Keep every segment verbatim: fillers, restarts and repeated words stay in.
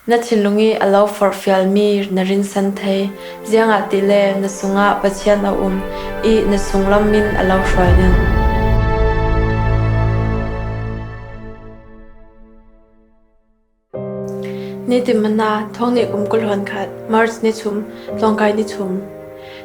Na thinlung i a lo forhfialmi na rinsan thei, ziangahtile na sungah Pathian a um i na sunglam min a lo hruai ding. Nitin Manna, thawng nih kum kul huan khat, March ni thum, tlawngkai ni thum.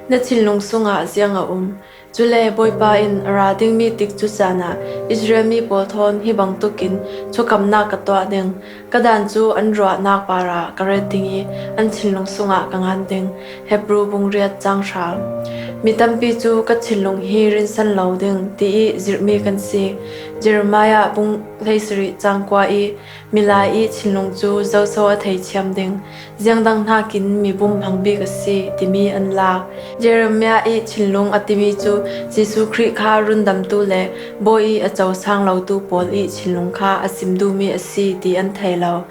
Na thinlung sungah ziang a um? Cule Bawipa in a ra dingmi tikcu canah Israel mi pawl thawn hi bangtukin thukamnak ka tuah ding. Ka dan cu an ruahnak parah ka ret ding i an thinlung sungah ka ngan ding. Hebru bung riat cang hra. Mi tampi cu ka thinlung hi rinsan lo ding ti i zirhmi kan si. Jeremiah bung hleisarih cang kua i milai i thinlung cu zoso a thei thiam ding, ziangdang hnakin mi bum hmangbik a si timi an lak. Jeremiah i thinlung a timi cu Jesuh Khrih kha rundamtu le Bawi i a cosang lotu pawl i thinlung kha a sim duhmi a si ti an thei lo.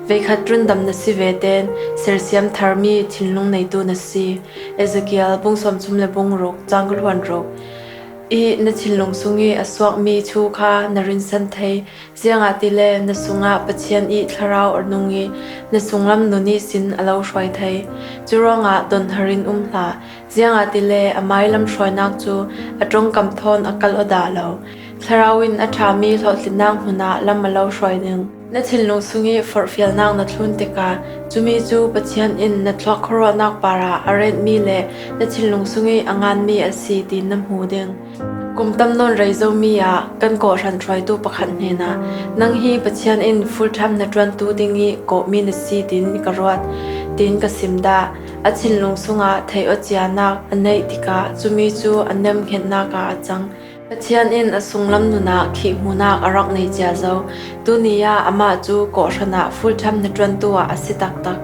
Veikhat rundam na si ve ten sersiam tharmi thinlung neitu na si. Ezekiel bung sawmthum le bung ruk, cang kul huan ruk. I na thinlung sung i a suakmi thu kha na rinsan thei, ziangahtile na sungah Pathian i Thlarau a nung i na sunglam nun ihsin a lo hruai thei. Curuangah donhar in um hlah, ziangahtile a mailam hruainak cu a ṭongkam thawn a kal aw dah lo. Thlarau in a ṭhami hlawhtlinnak hmunah lam a lo hruai ding. Na thinlung sung i forhfialnak na thlun tikah cumi cu Pathian in na thluak khuaruahnak parah a retmi le na thinlung sung i a nganmi a si tiin na hmu ding. Kum tam nawn rei zomi ah kan kawhhran hruaitu pakhat hnenah, "Nang hi Pathian in full time hnaṭuantu ding i kawhmi na si tiin ka ruat," tiin ka sim dah. A thinlung sungah theih aw cianak a neih tikah cumi cu a nemhngetnak ah a cang. Pathian in a sunglam nunah khihhmuhnak a rak nei cia zo. Tuni ah amah cu kawhhran ah full time hnaṭuantu ah a si taktak.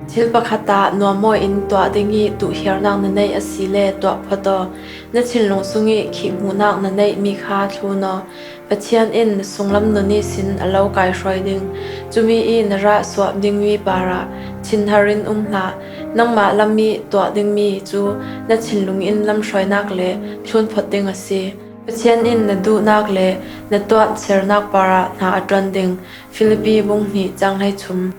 Thil pakhat ah nuam aw in tuah ding i duhhiarnak na neih asile tuah phawt aw. Na thinlung sung i khihhmuhnak na neihmi kha thlun aw. Pathian in na sunglam nun ihsin a lo kaihruai ding. Cumi i na rah suah dingmi parah thinhar in um hlah. Nangmah lam i tuah dingmi cu na thinlung in lamhruainak le thlun phawt ding a si. Pathian in na duhnak le na tuahsernak parah hna a ṭuan ding. Filipi bung hnih cang hleithum.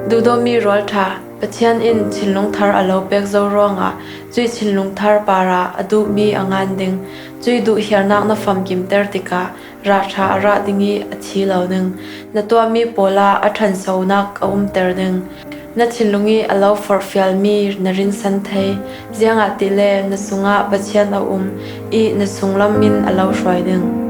Duhdawtmi rualṭha, Pathian in thinlung thar a lo pek zo ruangah cuih thinlung thar parah a duhmi a ngan ding. Cuih duhhiarnak na famkimter tikah rah ṭha a rah ding i a thi lo ding. Na tuahmi pawl ah a ṭhansonak a umter ding. Na thinlung i a lo forhfialmi na rinsan thei, ziangahtile na sungah Pathian a um i na sunglam min a lo hruai ding.